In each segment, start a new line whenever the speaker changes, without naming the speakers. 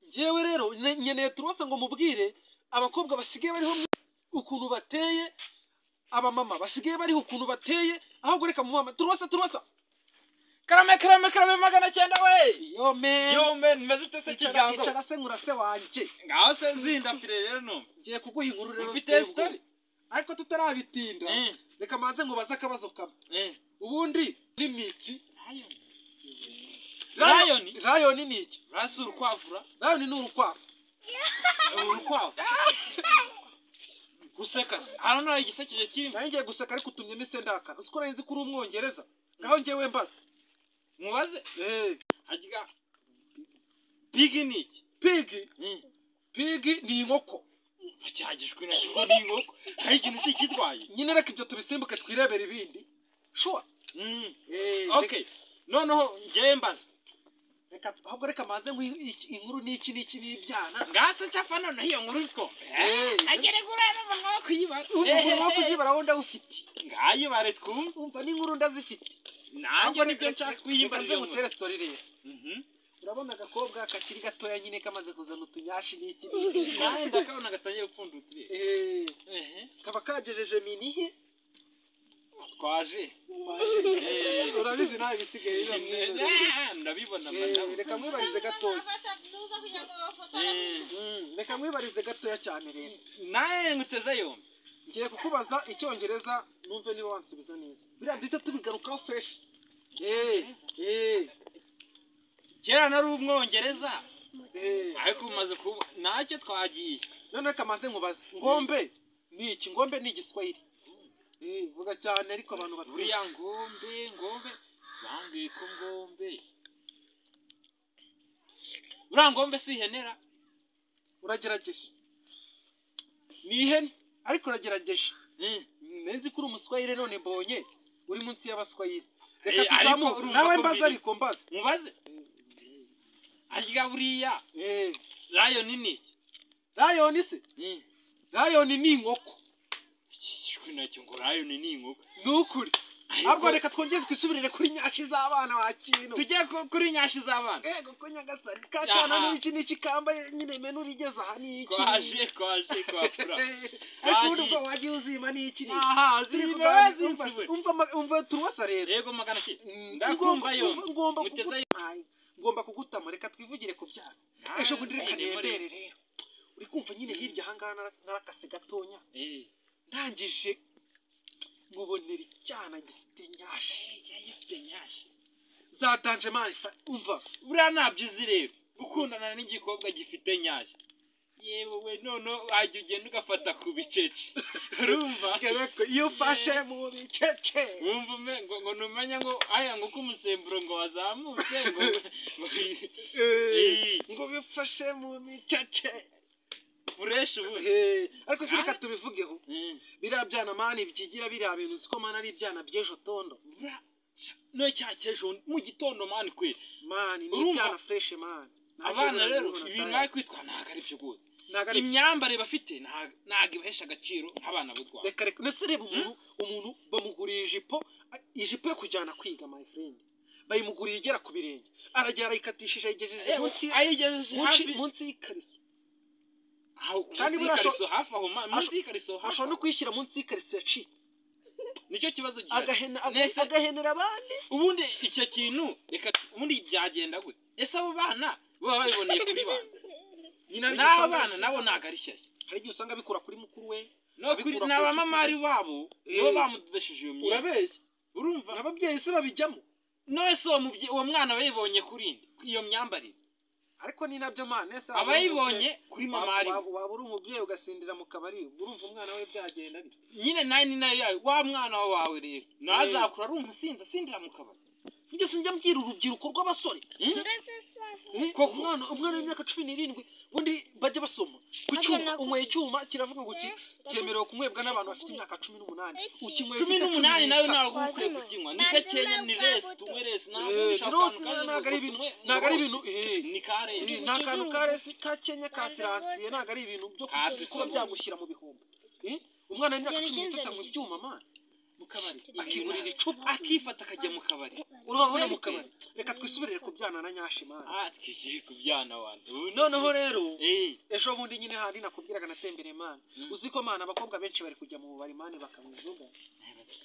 Njyewe rero nkeneye turose ngo mubwire abakobwa basigaye bariho ukuntu bateye, abamama basigaye bariho ukuntu bateye. Ahubwo reka mumama turose turose.
Karame karame karame 900 we.
Yo man.
Yo man, meze ute se kigango?
Icara se nkurase wanjye.
Ngaho se nzinda pire rero no.
Ngiye kuguha inkuru rero.
Ufite story?
Ariko tutarabitinda. Reka manze nkubaze akabazo kamwe. Ubundi ni miki?
Lion.
Lion ni iki?
Rasi urukwavura.
Lion ni urukwavu.
Urukwavu. Guseka se. Hano nari igisekeje kirimo.
Nari ngiye guseka ariko utumye mise ndaka. Uzi ko nari nzi ko uri umwongereza. Ngaho njyewe mbaze.
Mubaze? Hagiga. Pig ni iki?
Pig? Pig ni inkoko.
Cyagishwe na cyo ni inkoko. Hari ikintu si kitwaye.
Nyine reka ibyo tubisimbuke twirebera ibindi. Sure.
Okay. Noneho njyewe mbaze.
Reka ahubwo reka manze inkuru n'iki n'iki n'ibyana.
Ngase cyapa noneho iyo nkuru ko. Agere kurara umunwa wo kuyibara.
Umunwa wo kuzibara wo ndawufite.
Ngayibare twumve.
Umva n'inkuru ndazifite.
Nanjye nibyo nshaka kuyimbarira.
Mutere story rero. Urabona agakobwa kakiri gatoya nyine kamaze kuzana utunyashi n'iki.
Nawe ndakabona gatangiye gupfunda utire.
Kaba kagejeje minihe.
Twaje.
Urabizi nawe bisigaye biba mwiza.
Ndabibona mba.
Reka mwibarize gatoya. Reka mwibarize gatoya cyane rero.
Nawe nguteze yombi.
Ngiye kukubaza icyongereza numve niba wansubiza neza. Biriya duhita tubigarukaho fresh.
Kera nari umwongereza. Ariko umaze kuba ntacyo twagiye.
None reka manze nkubaze. Ngombe ni iki? Ngombe ni igiswahili. Vuga cyane ariko abantu baturiya
ngombe ngombe bambwiye ko ngombe. Uriya ngombe si ihenera.
Uragerageje. Ni ihene ariko uragerageje. Nzi ko uri umuswahili none mbonye uri munsi y'abaswahili. Reka tuzamuke nawe mbaze ariko mbaze.
Mubaze. Arya buriya. Lion ni iki?
Lion se? Lion ni inkoko.
Nacyo ngo lion ni inkoko.
Nukuri. Ahubwo reka twongere twisubirire kuri nyashi z'abana wa kintu.
Tujye kuri nyashi z'abana.
Ego ko nyagasani kakana n'iki n'iki kambaye nyine menu rigeze aha n'iki.
Kwaje kwaje kwafura.
Ariko ubundi ubwo wagiye uzima n'iki n'iki.
Aha zima
umva umva turuwasa rero.
Yego 900. Ndakumva yo.
Ngomba kugutama reka twivugire ku byana. Ejo bundi reka nembere rero. Uri kumva nyine hirya ahangaha narakase gatonya. Ndangije ngubonera icyana gifite nyashi.
Gifite nyashi.
Zatanje mani umva.
Buriya ntabyo uzi rero. Gukundana n'igikobwa gifite nyashi. Yewe we none wajya ugenda ugafata ku bicece. Urumva?
Iyo ufashe mu bicece.
Wumva ngo numenya ngo aya ngo ko umusemburo ngo wazamutse ngo
ngo bifashe mu bicece.
Fresh ubu.
Ariko se reka tubivugeho. Biriya byana mani byigira biriya bintu siko mani ari ibyana by'ejo tondo.
No cyakejo mu gitondo mani kwe.
Mani ni ibyana fresh mani.
Abana rero ibintu bari kwitwa ntago ari byo gose. Imyambarire bafite ntago ibahesha agaciro nk'abana b'u Rwanda.
Reka reka nese reba umuntu bamuguriye ijipo, ijipo yo kujyana kwiga my friend. Bayimuguriye igera ku birenge. Arajya arayikatishije ayigejeje munsi
ayigejeje
munsi y'ikariso.
Kandi burasho hafi aho munsi y'ikariso
ashobora no kuyishyira munsi y'ikariso yacitse.
Nicyo kibazo gihari.
Agahenera abandi.
Ubundi icyo kintu reka ubundi byagenda gute? Ese abo bana baba babiboneye kuri bana? N'abana nabo ntago ari shyashya.
Hari igihe usanga bikura kuri mukuru we.
No kuri n'abamamari babo nibo bamudodesheje iyo myenda.
Urabeshya.
Urumva?
N'ababyeyi se babijyamo.
None se uwo mwana bayibonye kuri nde? Iyo myambarire.
Ariko ni nabyo mane se
abayibonye kuri mama ari
waba uri umubyeyi ugasindira mu kabari urumva umwana we byagenda bite?
Nyine nayo ni nayo yawe wa mwana wawe rero nazakura ari umusinzi asindira mu kabari.
Sibyo sinjya mbwira urubyiruko rw'abasore. Ko umwana w'imyaka 17 ubundi bajya basoma ku cyuma unyweye icyuma kiravuga ngo cyemerewe kunywebwa n'abantu bafite imyaka 18. Ukinyweye
18 nawe ntabwo ukwiye kukinywa. Ni gakenya ni resi tunywe resi
ntabwo ari ibintu ntabwo ari ibintu
ni kare
ni akantu ka resi ka Kenya ka siransiye ntabwo ari ibintu byo kuba byagushyira mu bihombo. Umwana w'imyaka 13 anywa ibyuma man. Mu kabari akigurira icupa,
akifata akajya mu kabari.
Urabona mu kabari. Reka twisubirire ku byana na nyashimana.
Twishyire ku byana wantu.
Noneho rero ejo bundi nyine handi nakubwiraga natembereye mana. Uzi ko mana abakobwa benshi bari kujya mu bubari mana bakanywa inzoga.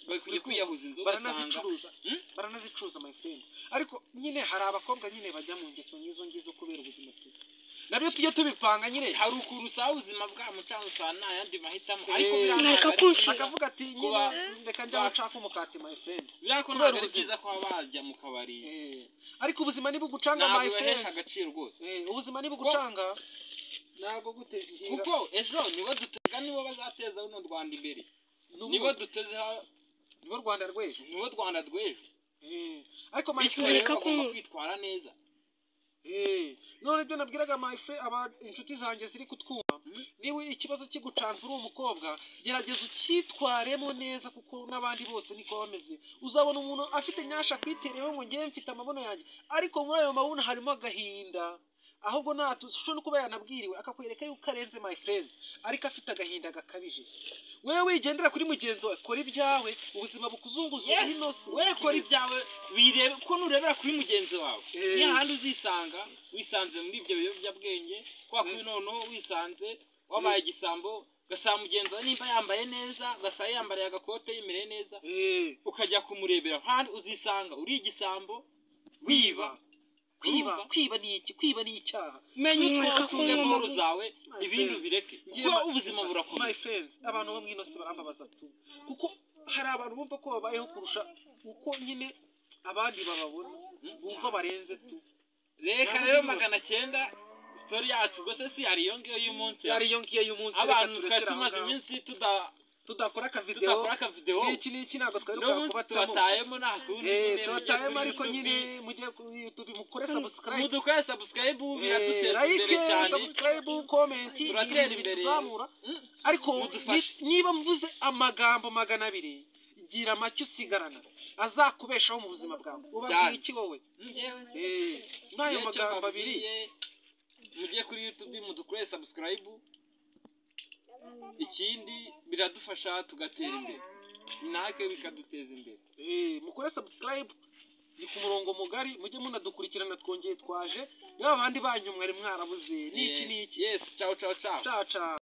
Bari kujya kwiyahuza inzoga
baranazicuruza. Baranazicuruza my friend. Ariko nyine hari abakobwa nyine bajya mu ngeso nk'izo ngizo kubera ubuzima bwiza. Nabyo tujye tubipanga nyine.
Hari ukuntu usaba ubuzima bwa mucango usaba nta yandi mahitamo ariko
akavuga ati nyine reka njya nshaka umukati my friend.
Biriya ko ntabwo ari byiza kuba bajya mu kabari.
Ariko ubuzima nibugucanga my friend.
Ntabwo agaciro rwose.
Ubuzima nibugucanga ntabwo gute.
Kuko ejo nibo dutega nibo bazateza runo Rwanda imbere. Nibo duteze
nibo Rwanda rw'ejo.
Nibo Rwanda rw'ejo.
Ariko my friend
bagomba kwitwara neza.
None ibyo nabwiraga my friend aba inshuti zanjye ziri kutwumva, niwe ikibazo kigucanze uri umukobwa gerageza ukitwaremo neza kuko n'abandi bose niko bameze. Uzabona umuntu afite nyasha kwiterewe ngo ngiye mfite amabono yanjye, ariko muri ayo mabono harimo agahinda. Ahubwo natushobora no kuba yanabwiriwe akakwereka yuko arenze my friends, ariko afite agahinda gakabije. Wewe wigendera kuri mugenzi wawe, kora ibyawe, ubuzima bukuzunguza
inosi. Wewe kora ibyawe birebe ko nurebera kuri mugenzi wawe. Ni handi uzisanga wisanze muri ibyo biyobyabwenge, kwa kuri noneho wisanze wabaye igisambo, gasa mugenzi wawe nimba yambaye neza, gasa yambariye agakote yimereye neza, ukajya kumurebera handi uzisanga uri igisambo wiba.
Kwiba ni iki? Kwiba ni icyaha.
Menya utwo boro zawe ibintu bireke. Kuko ubuzima burakomeye.
My friends, abantu bo mwino se barambabaza tu. Kuko hari abantu bumva ko babayeho kurusha uko nyine abandi bababona, bumva barenze tu.
Reka rero 900 story yacu gose si ari iyo ngiyo y'umunsi.
Ari iyo ngiyo y'umunsi.
Abantu twari tumaze iminsi
tudakora ka video. N'iki ntabwo twari kubatamo.
Tubatayemo nta kundi nyine.
Tubatayemo ariko nyine mujye kuri mukore subscribe.
Mudukore subscribe biraduteza imbere cyane.
Subscribe, comment,
turatera imbere
tuzamura. Ariko niba mvuze amagambo 200 gira make usigarana azakubeshaho mu buzima bwawe. Ubabwiye iki wowe? N'ayo magambo abiri
mujye kuri YouTube mudukore subscribe. Ikindi biradufasha tugatera imbere natwe bikaduteza imbere.
Mukore subscribe ni ku murongo mugari mujye munadukurikirana twongeye twaje yaba abandi banyu mwari mwarabuze niki niki.
Yes, ciao ciao ciao.
Ciao ciao.